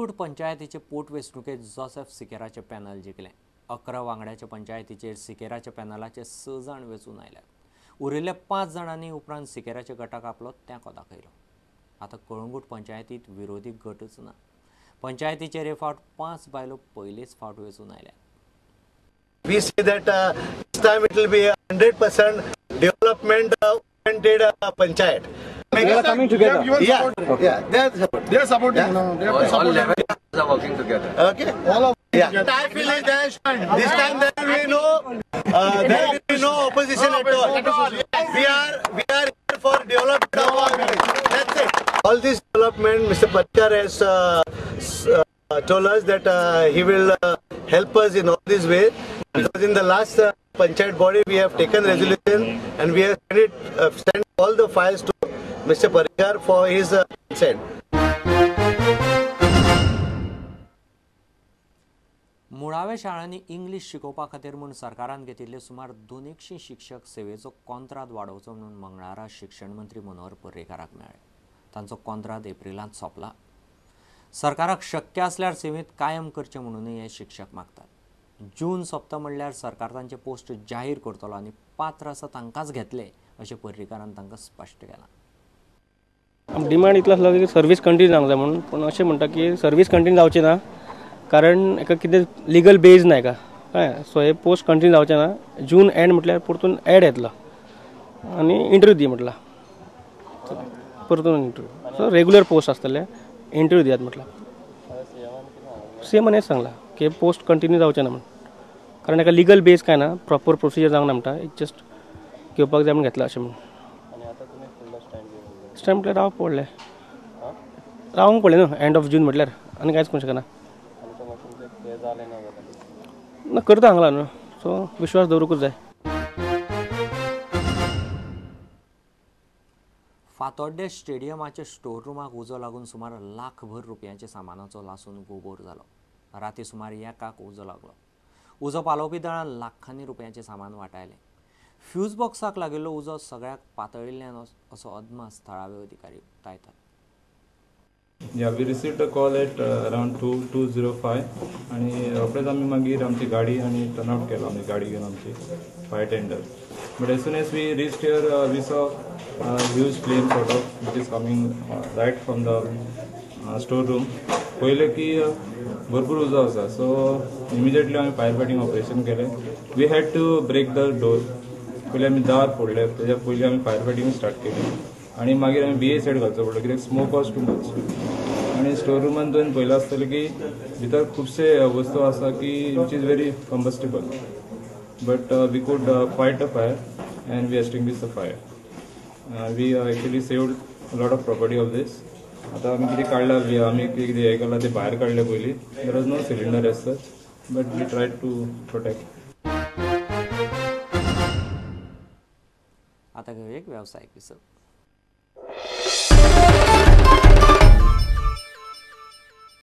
कळंगूट पंचायतीचे पोटवेंचणुकेंत Joseph सिकेराचे panel जिखलें. 11 वांगड्याच्या पंचायतीचेर सिकेराच्या पॅनलाचे 6 जाण वेंचून आयल्यात. उरिल्ल्या 5 जाणांनी उपरांत सिकेराच्या गटाक आपलो तेंको दाखयलो. आतां कळंगूट पंचायतींत विरोधी गटच ना. पंचायतीचेर हे फावट 5 बायलो पयलेच फावट वेंचून आयल्यात. We see that this time it will be 100% development oriented panchayat. They are coming together. Yeah, yeah, they are supporting. Yeah. No, they have to support. All levels are working together. Okay. All of yeah. Together. I feel is that this time there will be no, there will be no opposition at all. We are here for development of our village. That's it. All this development, Mr. Parrikar has told us that he will help us in all these ways. Because in the last panchayat body we have taken resolution and we have sent all the files to Mr. Parrikar for his consent. मुळाव्या शाळांनी English शिकोवपा खातीर म्हूण सरकारान घेतिल्ले सुमार 200 शिक्षक सेवेचो कॉंत्राद वाडोवचो म्हणून मंगळारा शिक्षण मंत्री मनोहर पर्रीकाराक मेळ्ळे. तांचो कॉंत्राद एप्रिलांत सोंपला. सरकाराक शक्य आसल्यार सेवेंत कायम करचें म्हणूनय हे शिक्षक मागतात. जून सोंपता म्हणल्यार सरकार तांचे पोस्ट जाहीर करतलो आनी पात्र आसा तांकांच घेतले अशें पर्रीकारान तांकां स्पश्ट केलां. डिमांड इतलो आसलो की सर्वीस कंटिन्यू जावंक जाय म्हणून, पूण अशें म्हणटा की सर्वीस कंटिन्यू जावची ना कारण एका कितें लिगल बेज ना एका कळ्ळें. सो हे पोस्ट कंटिन्यू जावचे ना. जून एंड म्हटल्यार परतून एड येतलो आनी इंटरव्यू दी म्हटला, परतून इंटरव्यू. सो रेगुलर पोस्ट आसतले, इंटरव्यू दियात म्हटला. सीएमान हेंच सांगलां की पोस्ट कंटिन्यू जावचे ना म्हणून, कारण एका लिगल बेज काय ना, प्रॉपर प्रोसिजर जावंक ना म्हणटा, एक जस्ट घेवपाक जाय म्हणून घेतला अशें म्हणून. स्टँड म्हटल्यार रावप पडलें, रावंक पडलें न्हू एंड ऑफ जून म्हटल्यार आनी कांयच करूंक शकना. ना करता हांगला न्हू, सो विश्वास दवरूंकूच जाय. फातोड्डें स्टेडियमाच्या स्टोर रुमाक उजो लागून सुमार लाखभर रुपयांच्या सामानाचो लासून गोबोर जालो. राती सुमार 1 उजो लागलो. उजो पालोवपी दळान लाखांनी रुपयांचें सामान वाटायलें. फ्यूज बॉक्साक लागिल्लो उजो सगळ्याक पातळिल्ल्यान असो अदमास थळावे अधिकारी उक्तायतात. Yeah, we received a call at around 2:05 आनी रोखडेच आमी मागीर आमची गाडी आनी टर्न आवट केलो. आमी गाडी घेवन आमची fire tender. But as soon as we reached here, we saw huge flame sort of which is coming right from the store room. पयलें की भरपूर उजो आसा, सो इमिजिएटली आमी फायर फायटींग ऑपरेशन केलें. We had to break the door. पयलीं आमी दार फोडलें, तेज्या पयलीं आमी फायर फायटींग स्टार्ट केली आनी मागीर आमी बी ए सायड घालचो पडलो कित्याक स्मोक वॉज टू मच. आनी स्टोर रुमान तुवें पयलां आसतलें की भितर खुबशे वस्तू आसा की which is very combustible, but we could fight the fire and we extinguish the fire. We actually saved lot of property of this. आतां आमी कितें काडलां, आमी कितें हें केलां तें भायर काडलें पयलीं. There was no cylinder as such, but we try to protect. आतां घेवया एक वेवसायीक विसव.